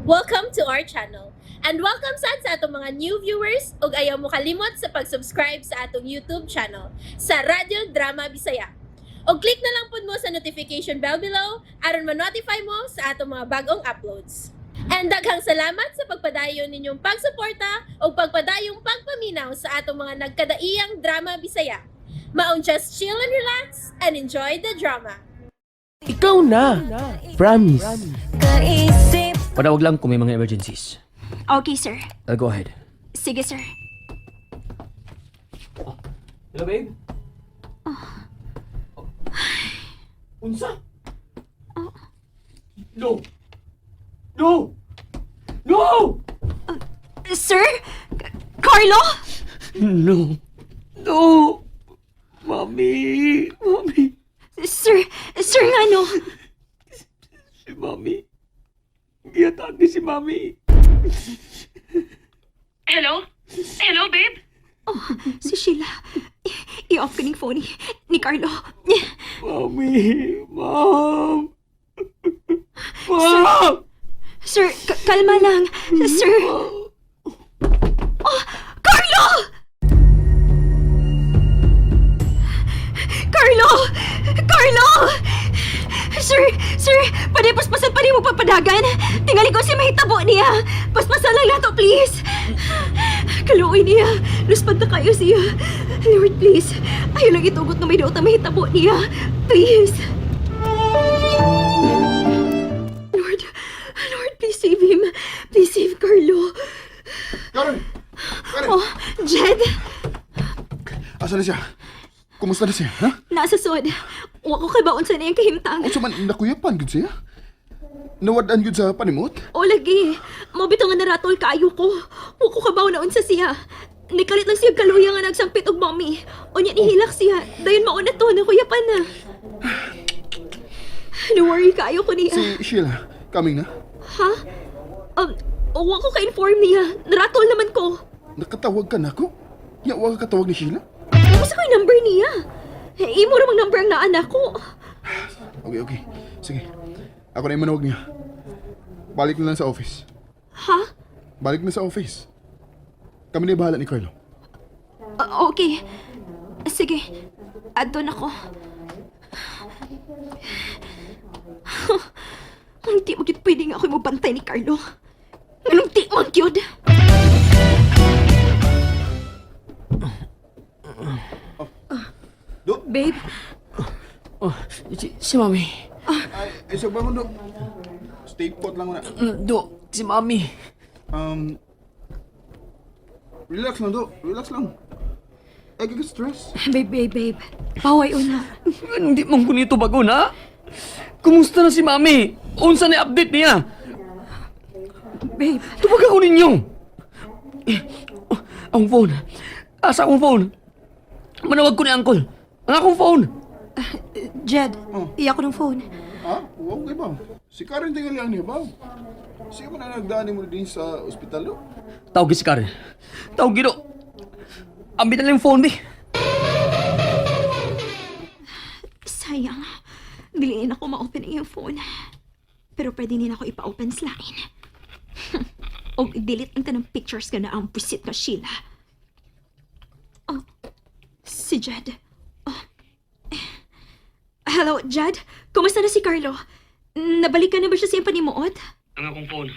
Welcome to our channel. And welcome sad sa atong mga new viewers ug ayaw mo kalimot sa pag-subscribe sa atong YouTube channel sa Radyo Drama Bisaya. Og click na lang pud mo sa notification bell below aron ma-notify mo sa atong mga bagong uploads. And daghang salamat sa pagpadayon ninyong pagsuporta ug pagpadayong pagpaminaw sa atong mga nagkadaiyang drama Bisaya. Maong just chill and relax and enjoy the drama. Ikaw na. Promise. Kaisip. Panawag lang kung may mga emergencies. Okay, sir. I'll go ahead. Sige, sir. Hello, babe? Unsa? No! No! No! Sir? Carlo? No! No! Mami! Mami! Sir, sir nga no. Si Mami. Giyatake si Mami. Hello? Hello, babe? Oh, si Sheila. I-off ko ning phone ni Carlo. Mami! Mom! Mom! Sir, kalma lang. Sir. Oh, Carlo! Carlo! Carlo! Sir, sir, pwede paspasan pa rin mo pagpadagan. Tingali ko si mahitabo niya. Paspasan lang nato, please. Kaluoy niya. Luspad na kayo siya. Lord, please. Ayaw lang itugot na may daot na mahitabo niya. Please. Lord, Lord, please save him. Please save Carlo. Karen! Karen! Oh, Jed, Asa na siya? Kumusta na siya, ha? Nasa sod. Wa ko kabaon sa niyang kahimtang. Unsa man nakuyapan gud siya? Nawad-an gud sa panimot? O lagi, mao bitaw nga naratol kaayo ko. Wa ko kabaw na unsa siya. Nikalit lang siya kaluya nga nagsampit og mommy. Unya nihilak siya. Dayon mao na to, nakuyapan na. No worry kaayo ko niya. Si Sheila, coming na? Ha? Wa ko ka-inform niya. Naratol naman ko. Nakatawag ka na ako? Ya, wa ka katawag ni Sheila? Ano sa ko yung number niya? Eh, imo ra mang number ang naanak ko. Okay, okay. Sige. Ako na yung manawag niya. Balik na lang sa office. Ha? Balik na sa office. Kami na bahala ni Carlo. Ah, okay. Sige. Adto na ko. Hindi mo gyud pwede nga ako'y mabantay ni Carlo. Anong di man gyud? Do? Babe, Oh, si Mami. Ay, ay sa bangon do. Stay put lang muna. Do, si Mami. Relax lang do. Relax lang. Ay, kaka stress. Babe, babe, babe. Paway una. Hindi man ko nito bago na. Kumusta na si Mami? Unsa na update niya? Babe, Tubag ako ninyo. Eh, oh, ang phone. Asa akong phone? Manawag ko ni Uncle. Ang akong phone. Jed, iya ko ng phone. Ha? Wow, kay ba? Si Karen tingali ang niya ba? Siya man na nagdaan mo din sa ospital do? Tawag si Karen. Tawag gino. Ambil na lang yung phone, bi. Sayang. Diliin ako ma-open ang iyong phone. Pero pwede nila ako ipa-open sa lain. O i-delete ang tanang pictures ka na ang pusit ka, Sheila. Oh, si Jed. Oh. Hello, Jed? Kumusta na si Carlo? Nabalikan na ba siya sa iyong panimuot? Ang akong phone.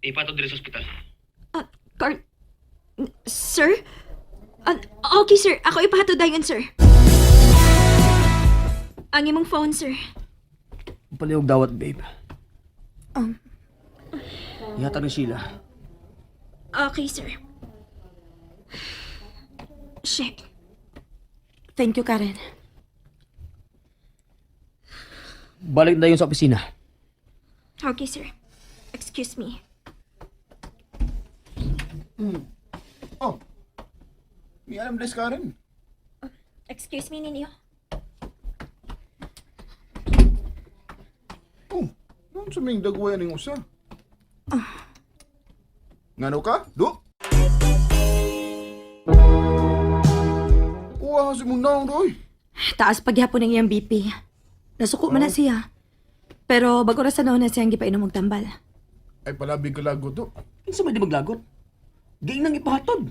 Ipatod diri sa ospital. Ah, Carl... Sir? Ah, okay, sir. Ako ipahatod dayon, sir. Ang imong phone, sir. Palihog dawat, babe. Ihatag ni Sheila. Okay, sir. Shit. Thank you, Karen. Balik na yun sa opisina. Okay, sir. Excuse me. Oh. May alam des Karen. Excuse me, ninyo. Oh, doon sa ming dagwayan ning usa. Ngano ka? Do? Uwa si mong naong doy. Taas paghapon ang iyang BP. Nasuko man na siya. Pero bago ra sa noon na siyang gipainom og tambal. Ay palabi ka lagot do. Kinsa man di maglagot? Giinang ipahatod.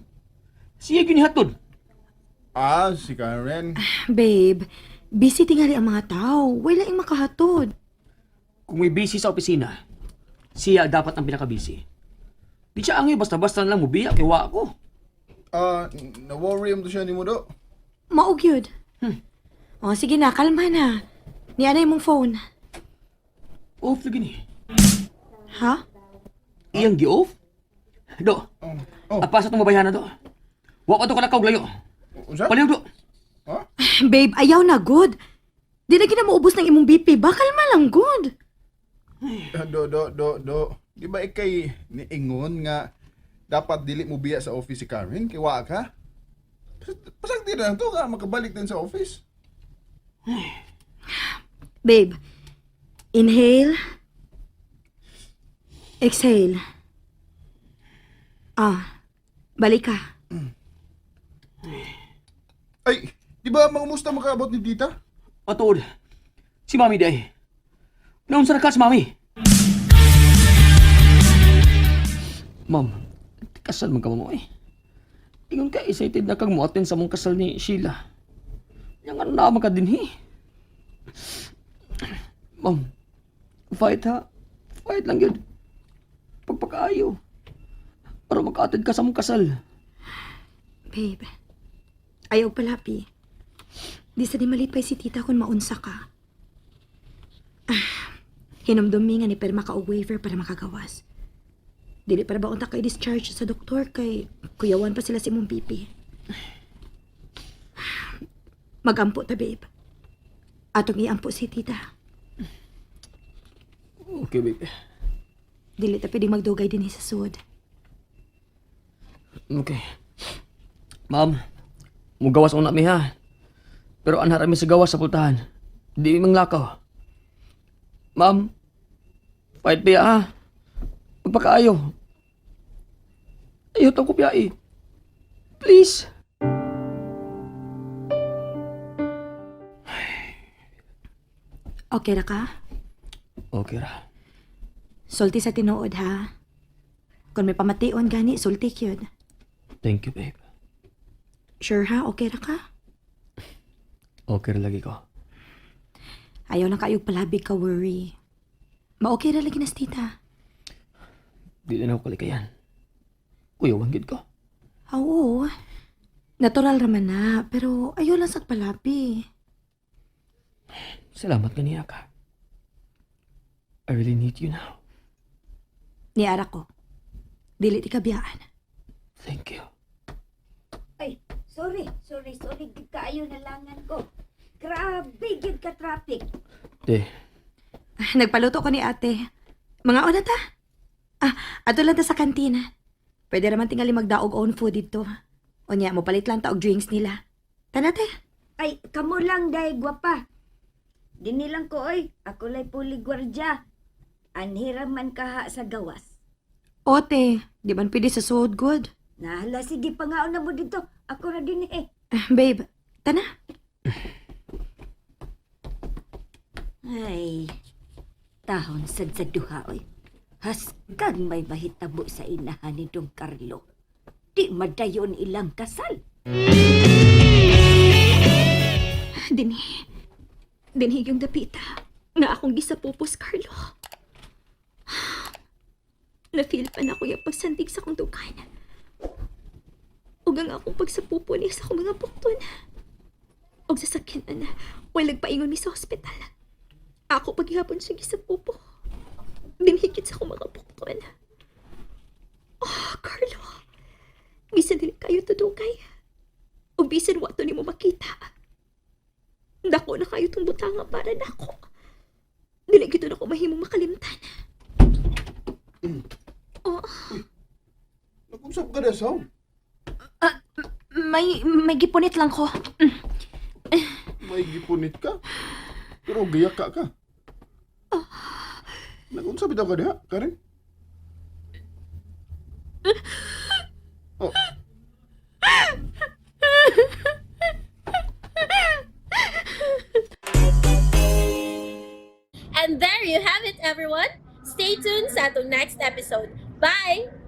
Siya gyud nihatod. Ah, si Karen. Babe, busy tingali ang mga tao. Wala ing makahatod. Kung may busy sa opisina, siya dapat ang pinaka-busy. Di siya angay basta-basta na lang mubiya kay wa ako. Ah, na-worry mo to siya ni mo do. Maog yun. Oh, sige na, kalma na. Niya na imong phone. Off lagi ni. Ha? Iyang gi-off? Do, Oh. Oh, apasa itong mabayhana do. Wa pa to kalakaw layo. unsa? Palihog do. Ha? Babe, ayaw na, good. Di na gina maubos ng imong BP ba? Kalma lang, good. Ah, Do, do, do, do. Di ba ikay niingon nga dapat dili mo biya sa office si Karen kay wa ka? Pasagdi na lang to ka makabalik din sa office. Babe, inhale. Exhale. Ah, balik ka. Ay, di ba mangumusta makaabot ni tita? Matuod. Si Mami day. Naunsa na ka si Mami? Ma'am, kasal man ka mo eh. Ingon ka, excited na kang mo-attend sa mong kasal ni Sheila. Yang ano na man ka din eh. Ma'am, fight ha. Fight lang yun. Pagpakaayo. Para maka-attend ka sa mong kasal. Babe, ayaw palapi. Di sa di malipay si tita kung maunsa ka. Ah, hinumdumi nga ni perma ka og waiver para makagawas. Dili para ba unta kay discharge sa doktor kay kuyawan pa sila si imong pipi. Magampo ta, babe. Atong iampo si tita. Okay, baby. Dili ta pwedeng magdugay din sa sud. Okay. Ma'am, mugawas una mi ha. Pero anhar mi sa gawas sa pultahan. Di mi manglakaw. Ma'am, fight biya ha. Pagpakaayo. Ayaw tong kopya eh. Please. Okay ra ka? Okay ra. Sulti sa tinuod ha. Kung may pamation gani, sulti kyud. Thank you, babe. Sure ha, okay ra ka? Okay ra lagi ko. Ayaw na kayo palabig ka worry. Ma-okay ra lagi na si tita. Di na ako kalikayan. Kuya, wanggit ko. Oo. Natural raman na, pero ayaw lang sa palabi. Salamat nga niya ka. I really need you now. Niara ko. Dili ti kabiyaan. Thank you. Ay, sorry, sorry, sorry. Gid kaayo nalangan ko. Grabe, gid ka traffic. Te, Ah, nagpaluto ko ni ate. Mga una ta. Ah, ato lang ta sa kantina. Pwede raman tingali magdaog own food dito. Unya, mo palit lang ta og drinks nila. Tana te. Ay, kamo lang dahil gwapa. Dinilang ko, oy. Ako lay puli gwardya. Anhira man kaha sa gawas. Ote, di man pwede sa suod good. Nahala, sige, pangaon na mo dito. Ako na din eh. Ah, babe, tana. Ay, tahon sad sa duha, oy. Haskan may mahitabo sa inahan ni Don Carlo. Di madayon ilang kasal. Dinhi. Dinhi yung dapita. Nga akong gisapupos, Carlo. Na-feel pa na ko yung pagsandig sa akong dukan. Ug ang akong pagsapupo niya sa akong mga bukton. Og sa sakyanan, wala nagpaingon mi sa ospital. Ako paghihapon siya gisapupo. Dinhikit sa akong mga bukton. Oh, Carlo. Bisan dili kayo tudugay. O bisan wato nimo makita. Dako na kayo tong butanga para nako. Dili gito na ko mahimong makalimtan. Oh, Nag-usap ka na sa? May gipunit lang ko. May gipunit ka. Pero gayak ka ka. Nag-unsa bitaw ka diha, Karen? Oh. And there you have it, everyone. Stay tuned sa sa atong next episode. Bye!